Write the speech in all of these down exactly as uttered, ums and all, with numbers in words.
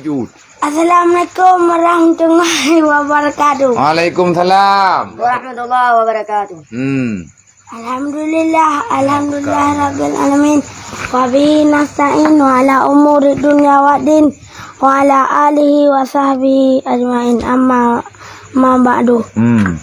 Assalamualaikum warahmatullahi wabarakatuh. Waalaikumsalam. Warahmatullahi wabarakatuh. Hmm. Alhamdulillah, alhamdulillah rabbil alamin. Wa bihi nasta'in wa ala umuri dunya waddin wa ala alihi wa sahbihi ajmain. Amma, amma ba'du. Hmm.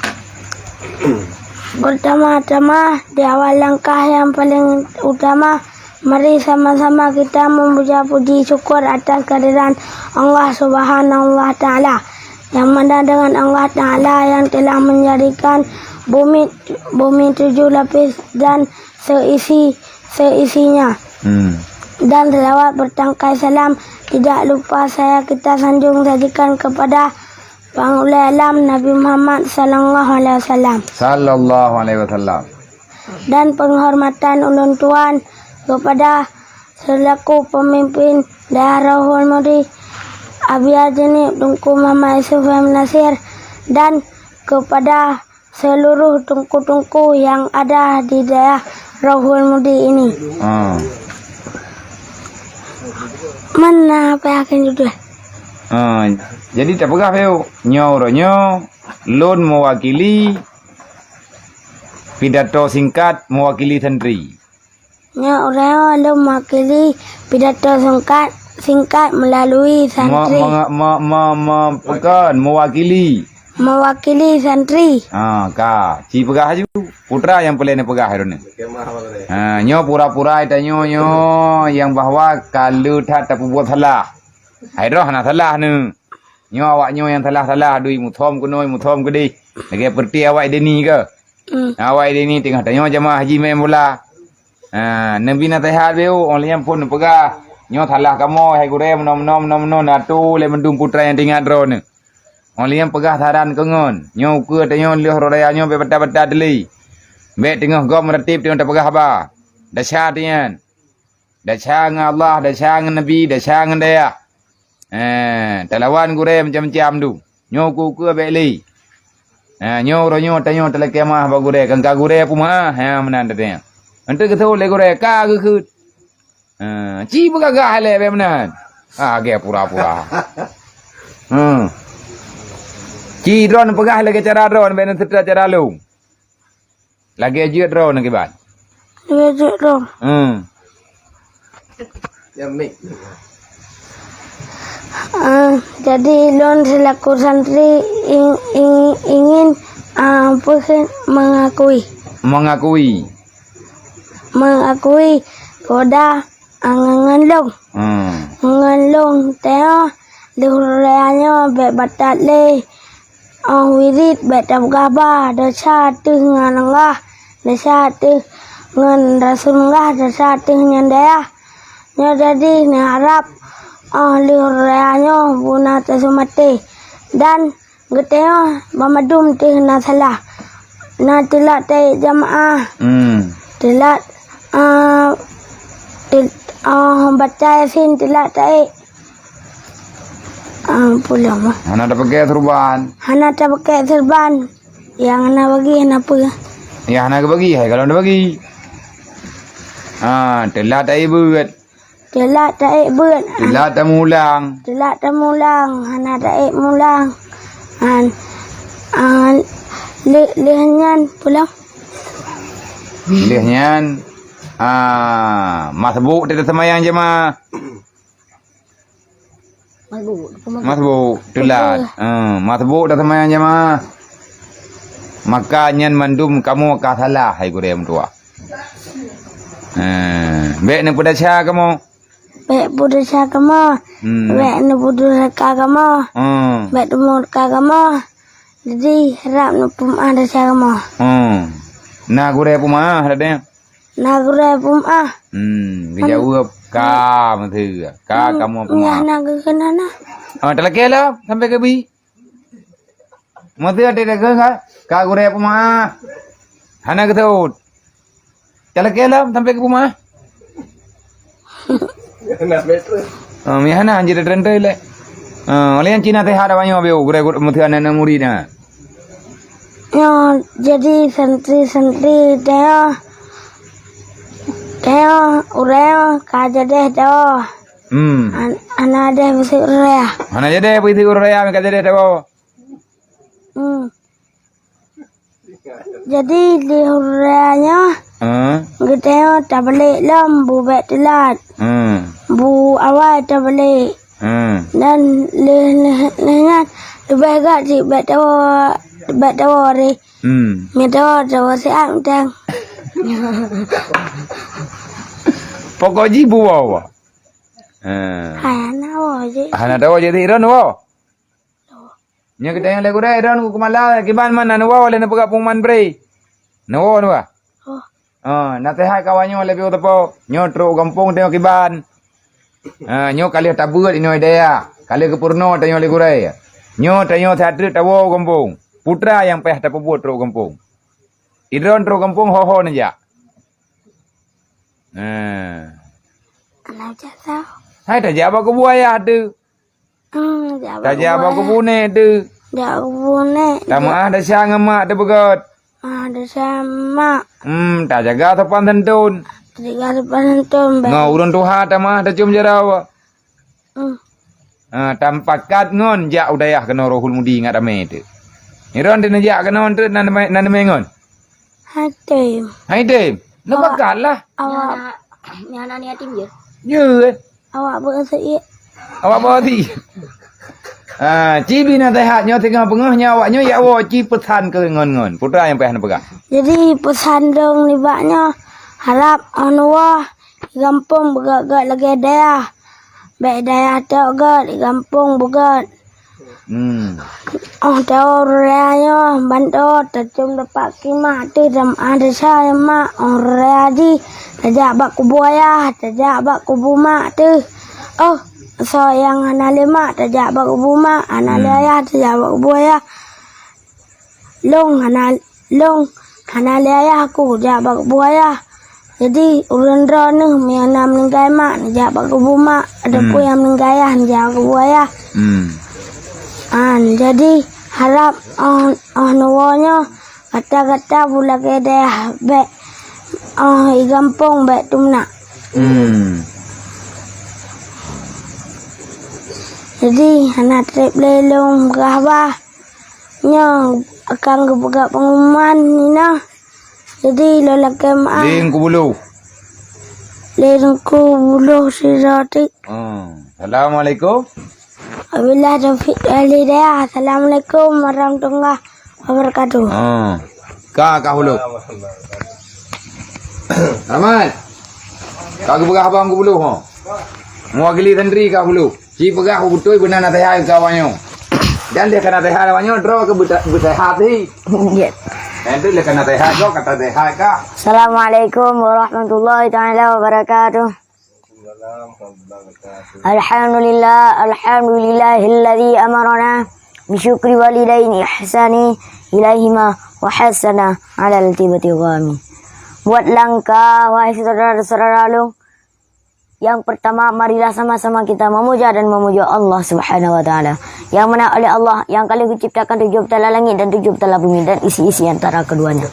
Pertama-tama, di awal langkah yang paling utama, mari sama-sama kita memuja puji syukur atas kehadiran Allah Subhanahu wa Ta'ala, yang mana dengan Allah Ta'ala yang telah menjadikan bumi, bumi tujuh lapis dan seisi, seisinya. Hmm. Dan selawat bertangkai salam tidak lupa saya kita sanjung sajikan kepada Pangulée Alam Nabi Muhammad sallallahu alaihi wasallam. Sallallahu alaihi wasallam. Dan penghormatan ulôn tuan kepada selaku pemimpin Daerah Rauhul Mudi, Abi Haji Nib Teungku Muhammad Yusuf M Nasir, dan kepada seluruh teungku-teungku yang ada di Daerah Rauhul Mudi ini. Ah. Mana apa yang akan judul? Ah, jadi tapeugah beu, nyoe uroe nyoe lôn mewakili pidato singkat mewakili santri. Nyoe uroe nyoe lôn mewakili pidato singkat, singkat melalui Me-, santri. me-, me-, me-, me-, bukan, mewakili. Mewakili santri. Ha, ka. Ci peugah laju. Putra nyang peureulée neupeugah droeneuh. Ha, nyoe pura-pura tanyoe nyoe nyang bahwa ka le that tapeubuet salah. Hai droe hana salah neuh. Nyoe awak nyoe nyang salah-salah, dui muthom keunoe, muthom keudeh. Lagée peureuti awak Deni ke? Hmm. Awai dini teungoh tanyoe jamaah haji main bola. Ha, neubi naseuhat beu, óh lheueh nyan phon neupeugah, "Nyoe salah kamoe, hai gurée, meunoe, meunoe, meunoe, meunoe, na tu lé mandum putra nyang teuingat droeneuh." Óh lheueh nyan peugah saran keu ngon, "Nyoe ukeue tanyoe lheueh raya nyoe bék batat-batat lé. Bék teungoh gob meuratéb teungoh tapeugah haba. Desya teuh nyan." Desya ngon Allah, desya ngon Nabi, desya ngon dayah. Eh, talawan gurée macam-macam tu. Nyoe ukeue-ukeue bék lé. Eh, nyoe uroe nyoe tanyoe talakée meu'ah bak gurée, kan ka gurée peumeu'ah, ha, meunan teuh. Enteuk geuseuôt lé gurée, ka geukheun. Eh, ci beugagah lé bék meunan. Ah, lagée pura-pura. Hmm. Ci droeneuh peugah lagée cara droeneuh, bék neuseutôt cara lôn. Lagée jeuet droeneuh kiban. Lagée jeuet droe. Hmm. Ya, mik. Ah, jadi lôn selaku santri ing-, ing-, ingin, ah, peue kheun, mengakui. Mengakui. Mengakui kepada Ngon lôn. Hmm. Ngon lôn teungoh lheueh raya nyoe bék batat lé. Óh wirit bék tapeugah ba, desya teuh ngon Allah, desya teuh ngon Rasulullah, desya teuh ngon dayah. Nyoe jadi neuharab óh lheueh raya nyoe beuna taseumaté. Dan Geutanyoe banmandum teuh na salah. Na teulat taék jamaah. Hmm. Teulat, ah, teu-, ah, baca Yasin teulat taék. Ah, pulang mah. Hana tapeuke seureuban. Hana tapeuke seureuban. Nyang hana bagi hana peue. Nyang hana geubagi, hai kalon geubagi. Ah, teulat taék beuet. Teulat taék beuet. Teulat tamulang. Teulat tamulang, hana taék mulang. An, an, lheueh, lheueh nyan pulang. Lheueh nyan, ah, masbuk teuh taseumayang jamaah. Masbuk, apa masbuk? Masbuk, teulat. Eh, masbuk taseumayang jamaah. Maka nyan mandum kamoe ka salah, hai gurée meutuah. Eh, bék neupeudesya kamoe. Bék peudesya kamoe. Hmm. Bék neupeudurhaka kamoe. Hmm. Bék teumurka kamoe. Jadi, harab neupeumeu'ah desya kamoe. Hmm. Na gurée peumeu'ah, Raden? Na gurée peumeu'ah. Hmm, geujaweueb ka meuteue. Ka kamoe peumeu'ah. Meu'ah na geukheun hana. Ah, talakée lom sampai keubi. Meuseuti teuka ka, ka gurée peumeu'ah. Hana geuseuôt. Talakée lom sampai keu peumeu'ah. Oh, meuhana hanjeuet teuntée lé. Ah, oleh nyan cina teuhadap awak nyoe beu gurée, gurée meuseuti aneuk-aneuk murit na. Nyoe jadi santri-santri teuh, teuh ureueng ka jadeh doh. Hmm. An-, hana deh beuseuk raya. Hana jadi beuseuk raya, meuka jadi tawoe. Hmm. Jadi di raya nyoe, hmm, geutanyoe tabalek lom bu bèk teulat. Hmm. Bu awai tabalek. Hmm. Dan lheueh, lheueh, lheueh nyan leubeh gèt cit bèk tawoe, bèk tawoe rih. Hmm. Meudoa, doa siat mantong. Pokok jih buwoe. Ha. Hana woe jih. Hana tawoe jih, Ron woe. Nyoe geutanyoe lé gurèe, Ron, ku keumala, kiban man na neuwoe lé neupeugah pengumuman bri. Neuwoe, neuwoe. Oh. Ah, naseuhat kawan nyoe leubeh teupeu. Nyoe trok gampông tanyoe kiban. Ah, nyoe ka lheueh tabeuet inoe daya. Ka lheueh geupeurunoe tanyoe lé gurèe. Nyoe tanyoe siat treuk tawoe gampông. Putra nyang payah tapeubuet trok gampông. Idron trok gampông ho-ho neujak. Nah. Alah, jak tau. Hai tajak bak kubu ayah teuh. Hmm, jak bak kubu ayah. Tajak bak kubu nek teuh. Jak kubu nek. Tameu'ah desya ngon mak teuh beugöt. Ah, desya mak. Hmm, tajaga sopan santun. Tajaga sopan santun, baik. Ngon ureueng tuha tameu'ah tacôm jaroe. Hmm. Ah, tamupakat ngon jak u dayah keunoe Rohul Mudi ngat ramé teuh. Ngiron teuh neujak keunoe teuh nan, nan mé ngon. Hai tem. Hai tem. Awak, neupakat lah. Awak. Nyan aneuk yatim je. Ye, eh. Awak beuet seuiek. Awak beuet seuiek. Ah, ci bi naseuhat nyoe singoh beungoh nyoe awak nyoe yak woe ci peusan keu ngon-ngon. Putra nyang payah neupeugah. Jadi peusan lôn nibak nyoe harab 'oh neuwoe gampông beugöt-göt lagèe dayah. Bèk dayah tok göt, gampông beugöt. Hmm. 'Oh tawoe raya nyoe ban tawoe tacôm tapak kimak teuh tameu'ah desya mak 'oh raya jih tajak bak kubu ayah, tajak bak kubu mak teuh. Oh, soe nyang hana lé mak tajak bak kubu mak, hana lé ayah tajak bak kubu ayah. Lôn hana, lôn hana lé ayah ku jak bak kubu ayah. Jadi, ureueng droeneuh meunyoe na meuninggai mak, neujak bak kubu mak, ataupun nyang meuninggai ayah, neujak bak kubu ayah. Hmm. An, jadi, harab 'oh, 'oh neuwoe nyoe, gata-gata bu lagèe dayah bèk, 'oh i gampông bèk teumeunak. Hmm. Jadi, hana trép lé lôn peugah bah. Nyoe akan geupeugah pengumuman nina. Jadi, lôn lakèe meu'ah. Lé Teungku Buloh. Lé Teungku Buloh sidroe teuk. Hmm. Assalamualaikum. Wabillahi taufiq wal hidayah. Assalamualaikum warahmatullahi wabarakatuh. Hmm. Ka, ka Buloh. Rahmat. Ka geupeugah abang Teungku Buloh, ho. Mewakili santri ka Buloh. Ci peugah beutôi beuna naseuhat keu awak nyoe. Dan lé ka naseuhat awak nyoe, droe keu beuta-, beuseuhat hi. Ya. Dan tu lé ka naseuhat droe ka taseuhat ka. Assalamualaikum warahmatullahi taala wabarakatuh. Alhamdulillah, alhamdulillahilladzi amarana bisyukri walidaini ihsani ilaihima wa hasana alal tibati ghami. Buat langkah, wahai saudara-saudara lôn, yang pertama, marilah sama-sama kita memuja dan memuja Allah Subhanahu wa Ta'ala, yang mana oleh Allah yang kalian ciptakan tujuh petala langit dan tujuh petala bumi dan isi-isi antara keduanya.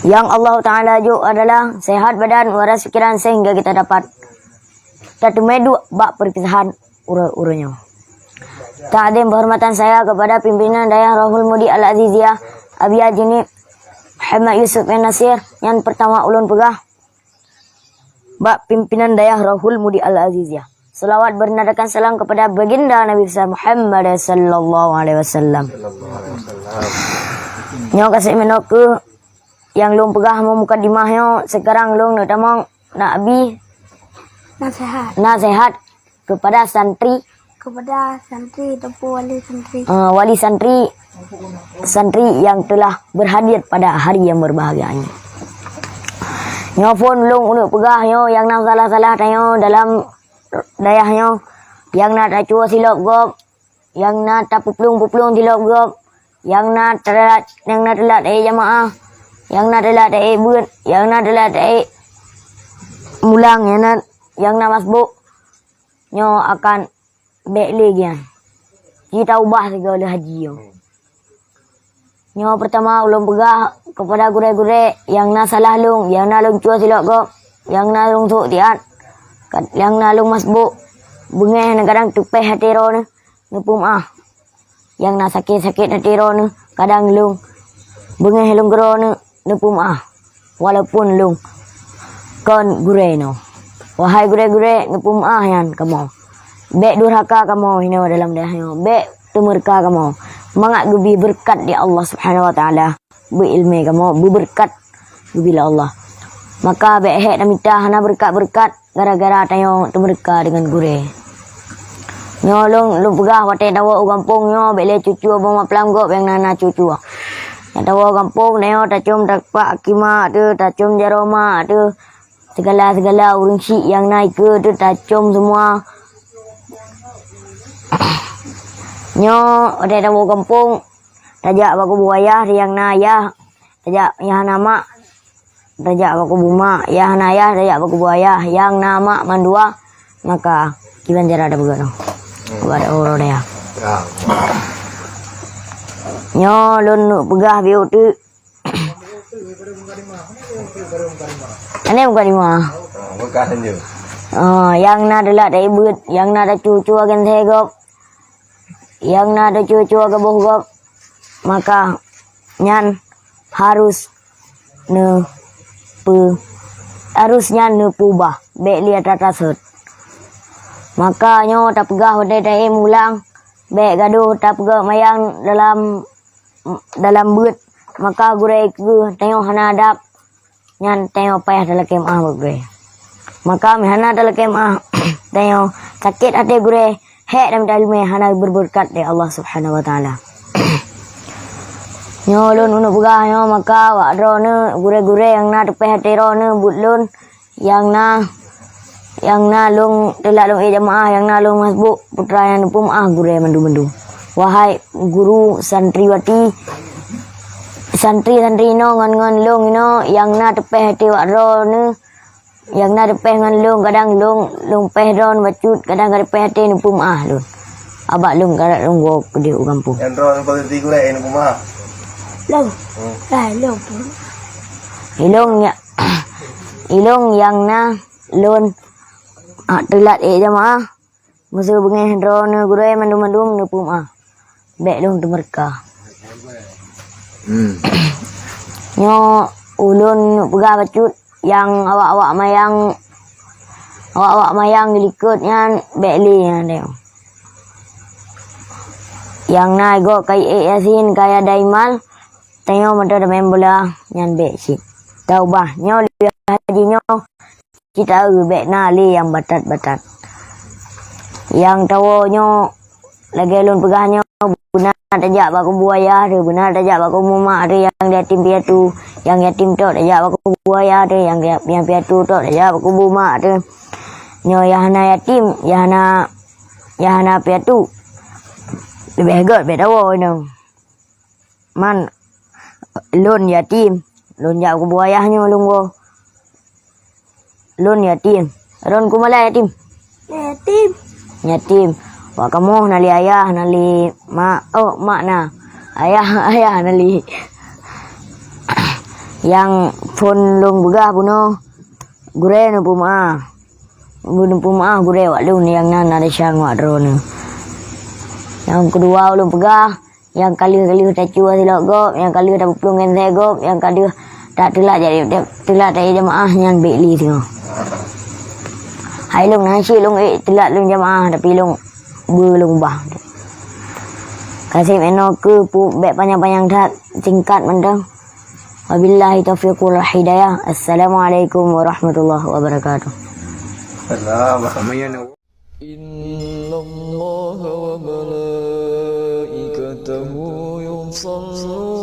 Yang Allah Ta'ala juk adalah sehat badan, waras pikiran, sehingga kita dapat tateumé duek bak perpisahan uroe-uroe nyoe. Takdim penghormatan saya kepada pimpinan Dayah Rohul Mudi Al-Aziziyah, Abi Haji Muhammad Yusuf bin Nasir, yang pertama ulôn peugah, bak pimpinan Dayah Rohul Mudi Al-Aziziyah. Selawat bernadakan salam kepada Baginda Nabi besar Muhammad sallallahu alaihi wasallam. Nyoe ka seumeunok keuh nyang lôn peugah mukadimah nyoe, sekarang lôn neutamong nak abi naseuhat. Naseuhat kepada santri. Kepada santri ataupun wali santri. Eh, wali santri, santri yang telah berhadir pada hari yang berbahagia ini. Nyoe phon lôn uneuk peugah nyoe nyang na salah-salah tanyoe dalam dayah nyoe, nyang na tacuwa silop gob, nyang na tapeuplueng-peuplueng silop gob, nyang na teulat, nyang na teulat ék jamaah, nyang na teulat ék beuet, nyang na teulat ék mulang, nyang na, nyang na masbôk. Nyoe akan bèk lé geuh. Ci taubah sigoe lheueh haji nyoe. Nyoe peurtama ulôn peugah keupada gurèe-gurèe nyang na salah lôn, nyang na lôn cuwa silop gob, nyang na lôn sôk siat. Nyang na lôn masbôk, beungéh na kadang teupéh até droeneuh, neupeumeu'ah. Nyang na sakét-sakét até droeneuh, kadang lôn beungéh lôn keu droeneuh, neupeumeu'ah, walaupun lôn kon gurée nyoe. Wahai gurée-gurée, neupeumeu'ah nyan kamoe. Bék durhaka kamoe inoe dalam dayah nyoe. Bék teumeureuka kamoe. Mangat geubri beureukat di Allah Subhanahu wa Taala. Beuiéleumé kamoe, beubeureukat geubri lé Allah. Maka bék hék tamita hana beureukat-beureukat gara-gara tanyoe teumeureuka deungon gurée. Nyoe lôn, lôn peugah watée tawoe u gampông nyoe bék lé cucue boh maplam gob nyang na, na cucue. Nyang tawoe u gampông tanyoe tacôm tapak aki mak teuh, tacôm jaroe mak teuh, sigala-sigala ureuëng syiek nyang na ikeue teuh tacôm seumua. Nyoe watée tawoe u gampông, tajak bak kubu ayah nyang na ayah, tajak nyang hana mak, tajak bak kubu mak, nyang hana ayah tajak bak kubu ayah, nyang na mak mandua, maka kiban cara tapeugah nyoe. Bak uroe raya. Nyoe lôn neuk peugah biyeu teuk. Aneh bukan lima. Oh, nyang na teulat taibeuet, nyang na tacucue agen segop, nyang na tacucue gaboh gob, maka nyan harus neupeu-, harus nyan neupeubah, bék lé atra-atra sot. Maka nyoe tapeugah watée taém ulang, bék gadôh tapeugah mayang dalam, dalam beuet, maka gurée keu tanyoe hana adab, nyan tanyoe payah talakée meu'ah bak gurée. Maka meuhana talakée meu'ah, tanyoe sakét até gurée, hék dan meutaleume hana beubeureukat lé Allah Subhanahu wa Taala. Nyoe lôn uneuk peugah nyoe, maka bak droeneuh gurée-gurée nyang na teupéh até droeneuh buet lôn, nyang na, nyang na lôn teulat lôn ék jamaah, nyang na lôn masbôk putra nyang neupeumeu'ah gurée mandum-mandum. Wahai guru santriwati, santri-santri inoe ngon, ngon lôn inoe nyang na teupéh até bak droeneuh, nyang na teupéh ngon lôn, kadang lôn, lôn péh droeneuh bacut, kadang ka teupéh até neupeumeu'ah lôn. Abak lôn karat lôn woe keudeh u gampông. Nyang droeneuh berhenti gurée neupeumeu'ah. Lôn. Hmm. Hai, lôn pun. Ilôn nya, ilôn nyang na lôn, ah, teulat ék jamaah. Meuseu beungéh droeneuh gurée mandum-mandum neupeumeu'ah. Bék lôn teumeureuka. Hmm. Nyoe ulôn peugah bacut nyang awak-awak mayang, awak-awak mayang geulikot nyan bék lé nyan deh. Nyang na igoe kayée Yasin, kaya daimal, tanyoe mantong tameu'en bola nyan bék cit. Taubah nyoe lé haji nyoe. Cit taeu bék na lé nyang batat-batat. Nyang tawoe nyoe, lagée lôn peugah nyoe, beuna tajak bak kubu ayah teuh, beuna tajak bak kubu mak teuh, nyang yatim piatu, nyang yatim tok tajak bak kubu ayah teuh, nyang, nyang piatu tok tajak bak kubu mak teuh. Nyoe nyang hana yatim, nyang hana, nyang hana piatu, leubeh göt bék tawoe inong. Man lôn yatim, lôn jak kubu ayah nyoe lôn woe. Lôn yatim. Droeneuh keumalai yatim? Yatim. Yatim. Bak kamoe na lé ayah, na lé mak, oh, mak na. Ayah, ayah na lé. Nyang phon lôn peugah bunoe, gurée neupeumeu'ah. Neupeumeu'ah gurée bak lôn nyang na, na desya ngon droeneuh. Nyang keudua ulôn peugah, nyang ka lheueh-lheueh tacue silop gob, nyang ka lheueh tapeuplueng gensée gob, nyang ka lheueh tateulat jadi teulat tajak jamaah nyan bék lé singoh. Hai lôn hana cit lôn ék teulat lôn jamaah, tapi lôn beu lôn ubah. Kaseb inoe keu pu-, bék panyang-panyang that, singkat mantong. Wabillahi taufiq wal hidayah. Assalamualaikum warahmatullahi wabarakatuh. Salam. إن الله وملائكته يصلون